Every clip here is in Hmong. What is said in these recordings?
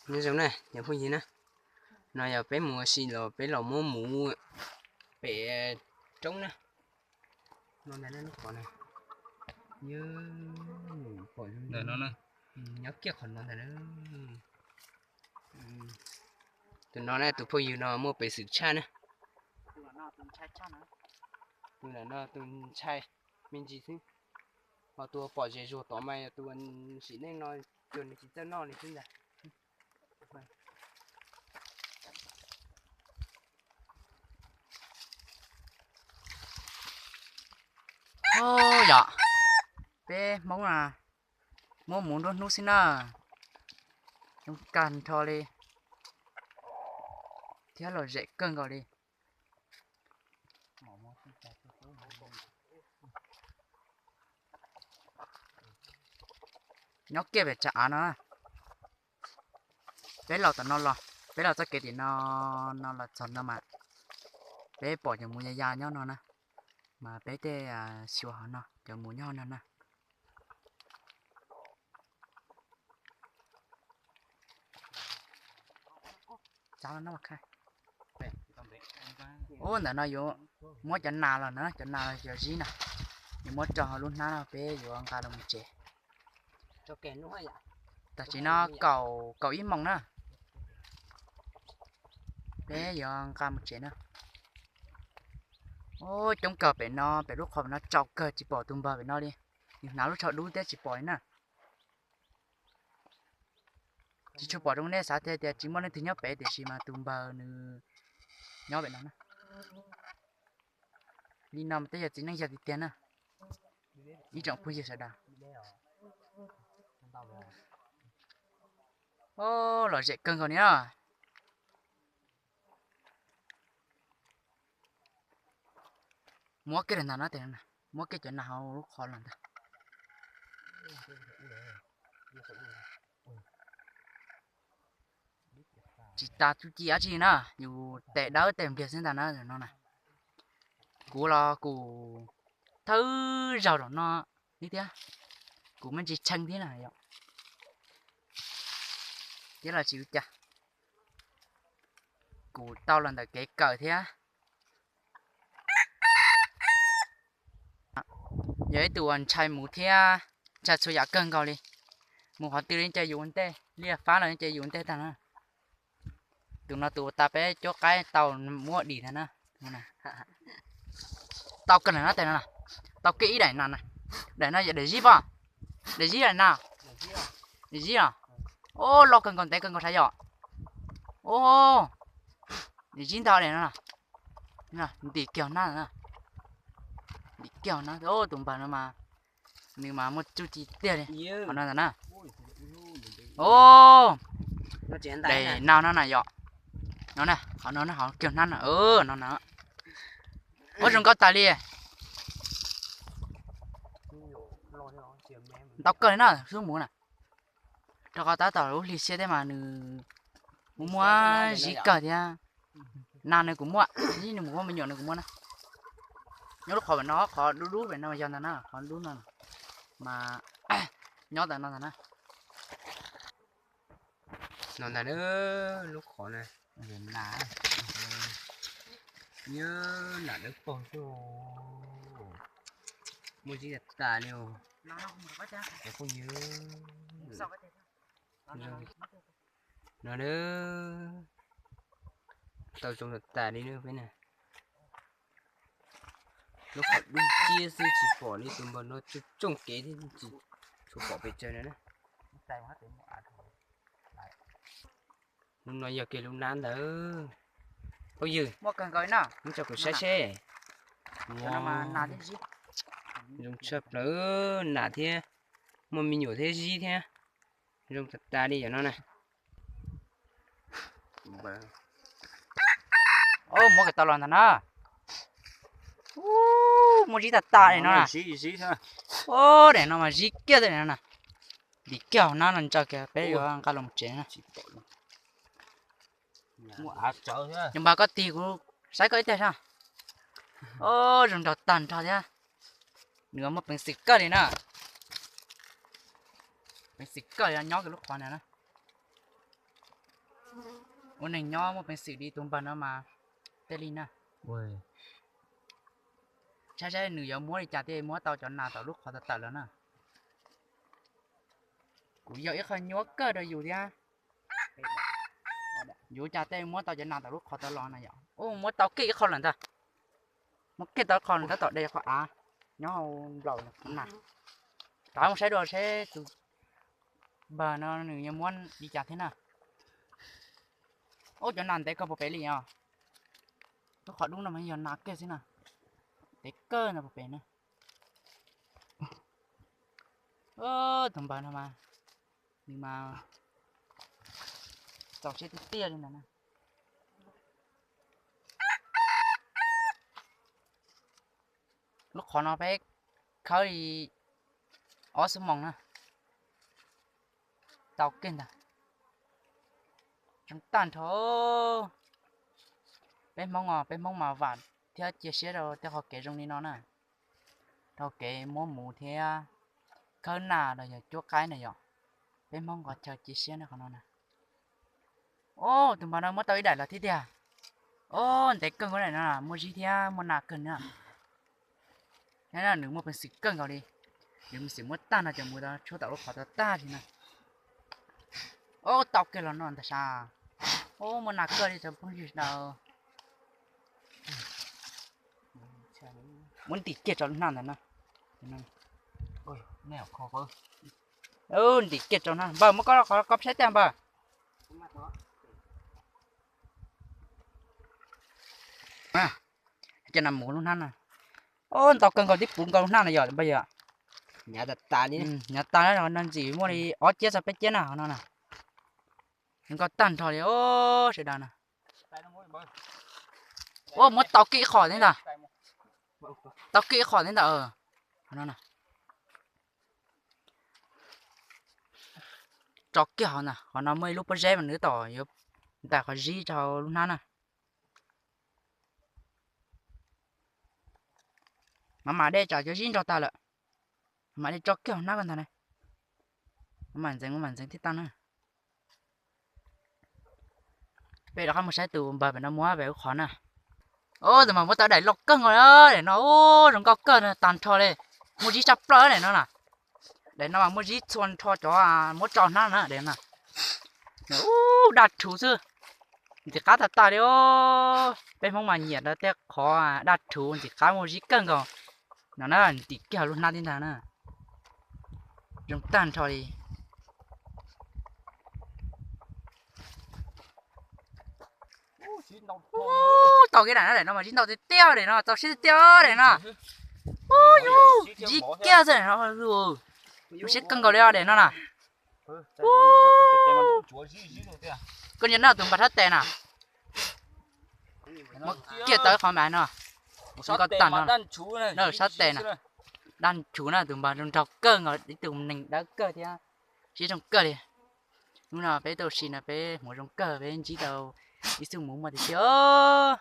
Nyob zoo na cov phooj ywg na, no yog peb mus ua si los peb los muab muv pem roob na. No ntag na lub qhov no, pom ntawm no, nyob kiag qhov no ntag na. Tus no na tus phooj ywg no muaj peev xwm tshaj na. Tus no tus ntshai me ntsis xwb, ho tus pom zem zuag tod mas yog tus sim neej no cuag nws tsis txawj noj li xwb ntag. Yog peb Hmoob na, muab muv nruab hnub xwb na, zoo kawg nrho li thiab lom zem kawg nkaus li. Nyob kiag pem tsam av no, peb los tom no los, peb los txoj kev tim no, no los txog no mas peb pom cov muv ya ya nyob no na, mas peb tej xyuas hauv no cov muv nyob no na. Ub, ntawm no yuav muab cov nas los na, cov nas los cov zib na, yuav muab rau hauv lub hnab no peb yuav nqa los mus tsev. Tam sim no kaum, kaum ib moos na, peb yuav nqa mus tsev na. Ub, coob kawg pem no, pem lub qhov pem no tsaus kawg tsis pom tus npawg pem no li. Nws hnav lub tsho dub thiab tsis pom li na. Tsis tshua pom zoo, nej xav tias tsis muaj leej twg nyob pem tiam sis mas tus npawg nws nyob pem no na. Li no mas twb yog txiv neej yog tiag tiag na, ib tsoom phooj ywg sawv daws. Lom zem kawg nkaus li na. Muab kiag lawm ntag no, muab kiag cov nas hauv lub qhov los ntag. Tsis tas txuj ci dab tsi na, yus tes dawb tes npliag xwb ntag na no na. Kuv los kuv thawj zaug zaum no li thiab, kuv me ntsis tshee thiab na yom. Thiab los tsis ua cas, kuv tau los ntawm kev kawm thiab. Yog ib tug uas ntshai muv thiab ntshai txhua yam kawg nkaus li. Mus qhov twg li ces yus ua ntej, liaj fab los ces yus ua ntej tag na. Tus no tus uas tas peb cuab qaib tau muab dim ntag na. Tau kawg na tes no, tau kiag ib daim na. Daim no yog daim zib pob, daim zib daim na. Daim zib os. Ub, loj kawg nkaus, ntev kawg nkaus sav yom. Ub, daim zib ntag daim no. Ntim kiag na, ntim kiag na. Tus npawg no mas nws mas muaj txuj ci tiag li. Qhov no ntag na. Ub, daim no no na yom. No na, qhov no na, qhov kiag hnab no no na. Ub, zoo nkauj tas li. Ntau kawg li na xub muv na. Rau qhov tab tom lub hli siab thiab mas nws muaj muaj zib kawg thiab. Nas nws kuj muaj, zib nws mus muaj me nyuam nws kuj muaj na. Nyob lub qhov pem no, qhov dub dub pem no yog ntag na, qhov dub no mas nyob ntawm no ntag na. No ntag na, lub qhov na, nyob nram dawb paug xwb. Muaj zib tas tas li os. Cov phooj ywg, no na, tau zoo tas tas li na peb na. Lub qhov dub ciab xwb tsis pom li, tus npawg no tsooj tsooj kev thiab tsis tshua pom pes tsawg na. Lub no yog kiag lub nab ntawd. Phooj ywg, muab tso kuv saib seb. Zoo tshaj plaws, nas thiab, muaj me nyuam thiab zib thiab. Zoo tas tas li yom no na. Muab kiag tau los ntag na. Ub, muaj zib tas tas li no na. Ub, daim no mas zib kiag li no na. Ntim kiag hauv hnab no ntsaws kiag peb yuav nqa los tsev na. Cov npawg koj tig kuv saib koj ib teg sab. Ub, zoo nraug tag nrho thiab. Nws muaj peev xwm kawg li na. Peev xwm kawg li nyob kiag lub qhov ntawd na. Ua neeg nyob muaj peev xwm li tus npawg no mas thiaj li na. Saib saib nws yuav muab li cas thiaj muab tau cov nas tom lub qhov tawm tawm los na. Kuv yog ib qho nyuaj kawg rau yus thiab. Yuav cas thiaj muab tau cov nas tom lub qhov tawm los na yom. Ub, muab tau kiag ib qho lawm ntag. Muab kiag tau ib qho lawm tab tom de qhov av nyob hauv nplaum na. Rov mus saib dua seb tus npawg no nws yuav muab li cas thiab na. Ub, cov nas ntev kawg puag pem li os. Lub qhov dub no mas yog nas kiag xwb na. Ntev kawg ntawd puag pem na. Tus npawg no mas nws mas txaus siab tiag tiag li ntawd na. Lub qhov no peb khawb li ob xuab moos na. Tau kiag ntag. Zoo tag nrho. Peb Hmoob os, peb Hmoob mas vam thiab cia siab rau tej qhov kev zoo li no na. Rau kev muab muv thiab khawb nas los yog cuab qaib na yom. Peb Hmoob qhov chaw cia siab na qhov no na. Ub, tus npawg no muab tau ib daim los thiab tiag. Ub, ntev kawg nkaus daim no, muaj zib thiab muaj nas kawg na. Nws muaj peev xwm kawg nkaus li. Nws peev xwm muab tag no ces mus tshuab tom lub qhov tau tag li na. Ub, tau kiag los no ntag sas. Ub, muaj nas kawg li cov phooj ywg sawv daws. Muab ntim kiag rau lub hnab ntawd na. Ntim kiag rau na npawg, muab koj qhov ko saib tiag npawg. Cov nas mus lub hnab na. Ub, ntau kawg nkaus, tib puv nkaus lub hnab no yom npawg yom. Hnyav tas, no ntxim muaj li ob ciab txog peb ciab na qhov no na. Zoo nkauj tag nrho li os sawv daws na. Ub, muab tau kiag ib qho thiab ntag. Tau kiag ib qho thiab ntag. Qhov no na. Tso kiag hauv ntag, qhov no muaj ib lub pob zeb mas nws tom yuav ntais qhov zib rau lub hnab na. Mas mam de tsam cov zib nrog tag lawm. Mam de tso kiag hauv hnab ko ntag na. Mam ntxeev, mam ntxeev thiaj tag na. Peb rov qab mus saib tus npawg pem no muab pem ub qhov na. Ub, tus mas muab tau daim loj kawg nkaus daim no, ub, zoo nkauj kawg tag nrho li. Muaj zib tshaj plaws daim no na. Daim no mas muaj zib txhua nrho cov muab tso hnab na daim no. Ub, daj rhuv xwb. Ntxim qab tag tag li os. Peb Hmoob mas nyiam rau tej qhov daj rhuv ntxim qab muaj zib kawg nkaus. No na, ntim kiag lub hnab tib ntag na. Zoo tag nrho li. Tau kiag daim no, daim no mas zib ntau tiag tiag daim no, txaus siab tiag tiag daim no. Ub, zib kiag xwb daim no. Zoo siab kawg nkaus li os daim no na. Koj nco na tus npawg sab tes na. Muab kiag tau ib qho mas no. Zoo nkauj tag no. Sab tes na. Daj rhuv na, tus npawg zoo nraug kawg nkaus, ib tug neeg dawb kawg thiab siab zoo kawg li. Hnub no peb tuaj ua si no peb hmoov zoo kawg, peb ntsib tau ib xub muv muaj tiag tiag.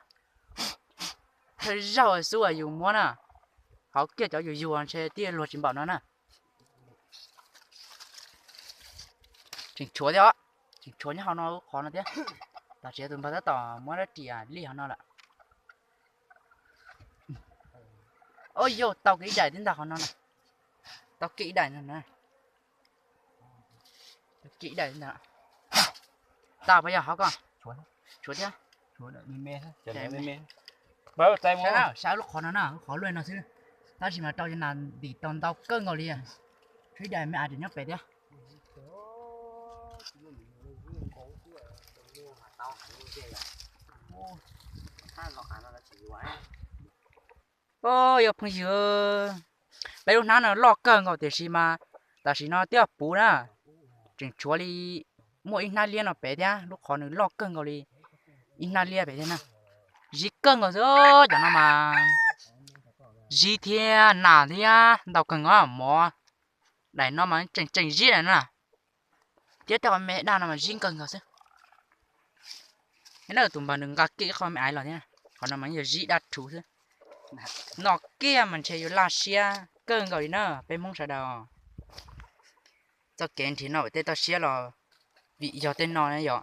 Thawj zaug xub uas yus muab na, hauv kiag cov yus yuag ntshe tib luag tsis npaum no na. Tseem tshuav thiab os, tseem tshuav nyob hauv no qhov no thiab. Tam sim tus npawg tab tom muab dab riam lij hauv no lawm. Ub, yog tau kiag ib daim tib ntag qhov no na. Tau kiag ib daim no na. Tau kiag ib daim tib ntag. Tas puas yog qhov ko? Tshuav thiab. Saib lub qhov no na, lub qhov luaj no xwb, tab sis mas rau cov nas ntim tau ntau kawg nkaus li. Tshuav ib daim me as tseem nyob pem thiab. Yog phooj ywg, peb lub hnab no loj kawg nkaus tiam sis mas tam sim no twb puv na, tseem tshuav li muaj ib hnab liab no pem thiab, lub qhov nws loj kawg nkaus li ib hnab liab pem thiab na. Zib kawg nkaus xwb, cov no mas zib thiab nas thiab ntau kawg nkaus mov. Daim no mas tseem tseem zib daim no na, thiab tej qhov me daj no mas zib kawg nkaus xwb. Na tus npawg nws nqa kiag ib qho me aiv los thiab, qhov no mas yog zib daj rhuv xwb. Noj kiag mas ntshe yuav laj siab kawg nkaus li na peb Hmoob sawv daws. Txoj kev nrhiav no tej toj siab los vim yog tej no na yom.